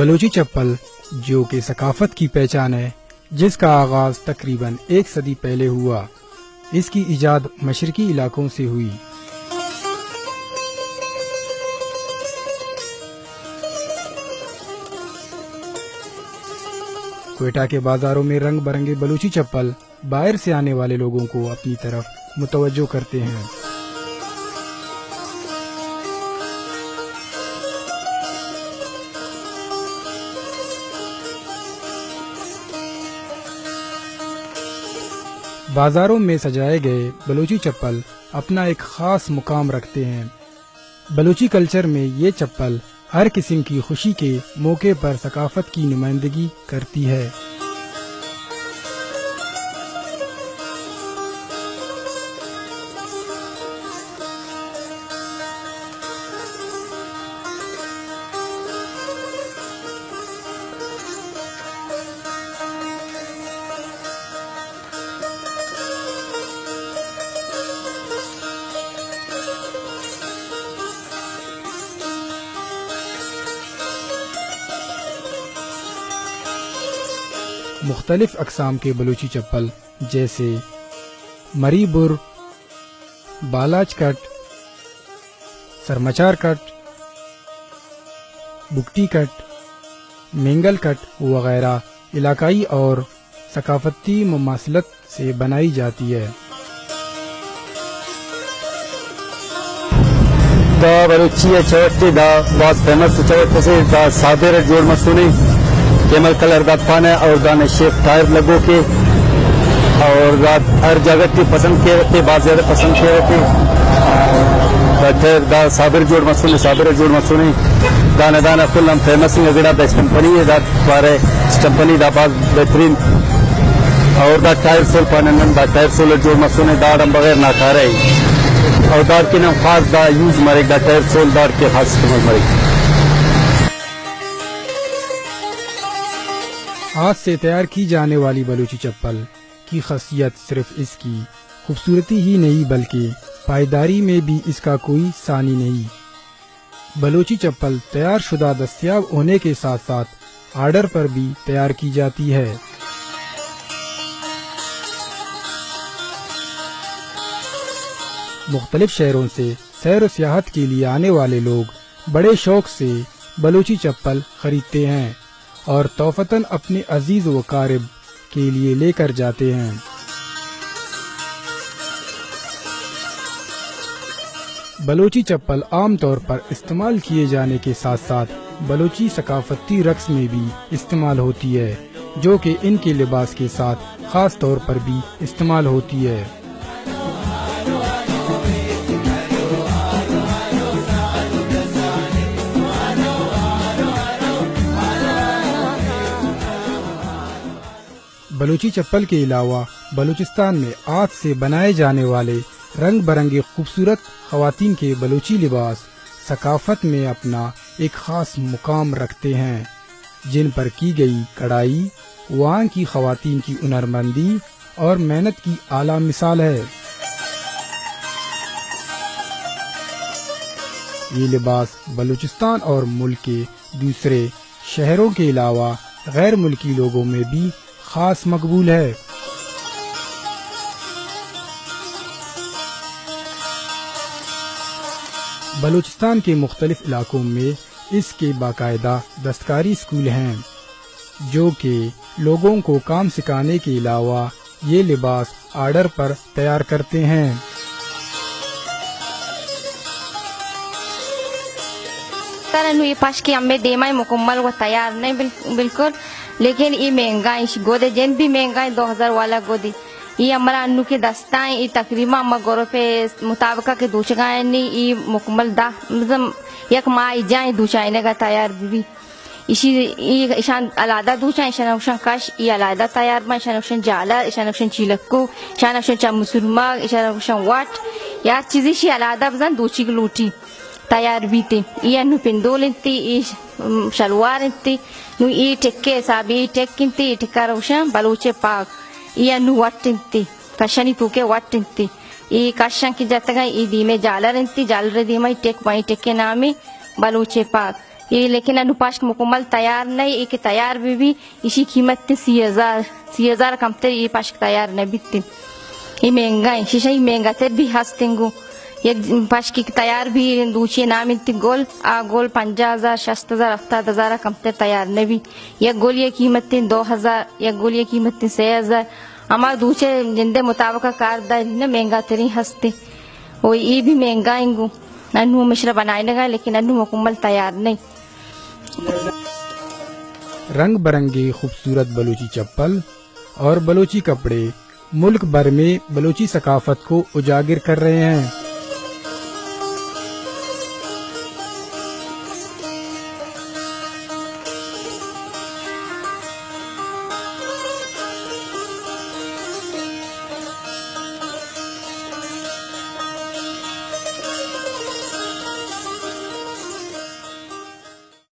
بلوچی چپل، جو کہ ثقافت کی پہچان ہے، جس کا آغاز تقریباً ایک صدی پہلے ہوا، اس کی ایجاد مشرقی علاقوں سے ہوئی۔ کوئٹہ کے بازاروں میں رنگ برنگے بلوچی چپل باہر سے آنے والے لوگوں کو اپنی طرف متوجہ کرتے ہیں۔ بازاروں میں سجائے گئے بلوچی چپل اپنا ایک خاص مقام رکھتے ہیں۔ بلوچی کلچر میں یہ چپل ہر قسم کی خوشی کے موقع پر ثقافت کی نمائندگی کرتی ہے۔ مختلف اقسام کے بلوچی چپل، جیسے مری بر، بالاچ کٹ، سرمچار کٹ، بگٹی کٹ، مینگل کٹ وغیرہ علاقائی اور ثقافتی مماثلت سے بنائی جاتی ہے۔ دا بلوچی ءِ چوٹ ءِ، دا باز فیمس چوٹ اسے، دا صابر ءِ جوڑ مسونے، کیمل کلر دا پانے اور دانے شیف ٹائر لگو کے، اور دا ہر جگہ تی پسند کیوتے، باز زیادہ پسند کیوتے۔ دا ٹائر دا صابر جوڑ مسونے، صابر ءِ جوڑ مسونے، دانے دانے فل ہم فیمس ہیں، گڑا بیسٹ کمپنی ہے، دا بارے کمپنی دا باز بہترین۔ اور دا ٹائر سول پانن، دا ٹائر سول جوڑ مسونے، داڑ ہم بغیر ناکارہ ہے۔ اور داڑ کے نام خاص دا یوز مرے، دا ٹائر سول داڑ کے خاص استعمال مرے۔ ہاتھ سے تیار کی جانے والی بلوچی چپل کی خاصیت صرف اس کی خوبصورتی ہی نہیں، بلکہ پائیداری میں بھی اس کا کوئی ثانی نہیں۔ بلوچی چپل تیار شدہ دستیاب ہونے کے ساتھ ساتھ آرڈر پر بھی تیار کی جاتی ہے۔ مختلف شہروں سے سیر و سیاحت کے لیے آنے والے لوگ بڑے شوق سے بلوچی چپل خریدتے ہیں اور تحفتاً اپنے عزیز و اقارب کے لیے لے کر جاتے ہیں۔ بلوچی چپل عام طور پر استعمال کیے جانے کے ساتھ ساتھ بلوچی ثقافتی رقص میں بھی استعمال ہوتی ہے، جو کہ ان کے لباس کے ساتھ خاص طور پر بھی استعمال ہوتی ہے۔ بلوچی چپل کے علاوہ بلوچستان میں ہاتھ سے بنائے جانے والے رنگ برنگے خوبصورت خواتین کے بلوچی لباس ثقافت میں اپنا ایک خاص مقام رکھتے ہیں، جن پر کی گئی کڑھائی وہاں کی خواتین کی ہنرمندی اور محنت کی اعلیٰ مثال ہے۔ یہ لباس بلوچستان اور ملک کے دوسرے شہروں کے علاوہ غیر ملکی لوگوں میں بھی خاص مقبول ہے۔ بلوچستان کے مختلف علاقوں میں اس کے باقاعدہ دستکاری اسکول ہیں، جو کہ لوگوں کو کام سکھانے کے علاوہ یہ لباس آرڈر پر تیار کرتے ہیں۔ ترا نوں اے پشکے ہمے دیما ایں، مکمل و تیار نہ ایں بل-، بالکل، لیکن اے مہنگا ایں، ایشی گد جند بھی مہنگا ایں، دو ہزار والا گد ایں۔ اے ہمارا انوں کہ دستا ایں، اے تقریباً ہما گروپ مطابقہ کہ دوچگا ایں نی، اے مکمل دہ، مطلب، یک ماہ جائیں دوچائینگا تیار بی بی۔ ایشی، ای، ایشان علیحدہ دوچاں، ایشان گوشن کش، ای علیحدہ تیار باں، ایشان گوشن جالر، ایشان گوشن چیلکو، ایشان گوشن چم سرمگ، ایشان گوشن وٹ، یا ہر چیزی ایشی علیحدہ بزن دوچیگ لوٹی تیار بیتے۔ ای انو پندول انتی، ای ش-، ام، شلوار انتی، نو ای ٹکے حسابی ای ٹک انتی، ای ٹکا روشن بلوچ پاک، ای انو وٹ انتی، کشانی توکے وٹ انتی، ای کشن کی جتگا، ای دیمے جالر انتی، جالر دیما ای ٹک باں، ای ٹکے نامی بلوچ پاک۔ اے لیکن انو پشک مکمل تیار نہ، اے کہ تیار بہ بی، ایشی قیمت سی ہزار، سی ہزار کمتر اے پشک تیار نہ بیت۔ اے مہنگا ایں، شیشہ اے مہنگا تر بھی ہستیں گو۔ یک پشک کہ تیار بی، دوچی نام انت گل، آ گل پنجاہ ہزار، شست ہزار، ہفتاد ہزار کمتر تیار نہ بی۔ یک گل یک قیمت دو ہزار، یک گل یک قیمت سے ہزار۔ ہما دوچے جندے مطابق کار داری نہ مہنگا تریں ہستے۔ او اے بھی مہنگا ایں گو۔ انو مشرا بنائینگا، لیکن انو مکمل تیار نہیں۔ رنگ برنگے خوبصورت بلوچی چپل اور بلوچی کپڑے ملک بھر میں بلوچی ثقافت کو اجاگر کر رہے ہیں۔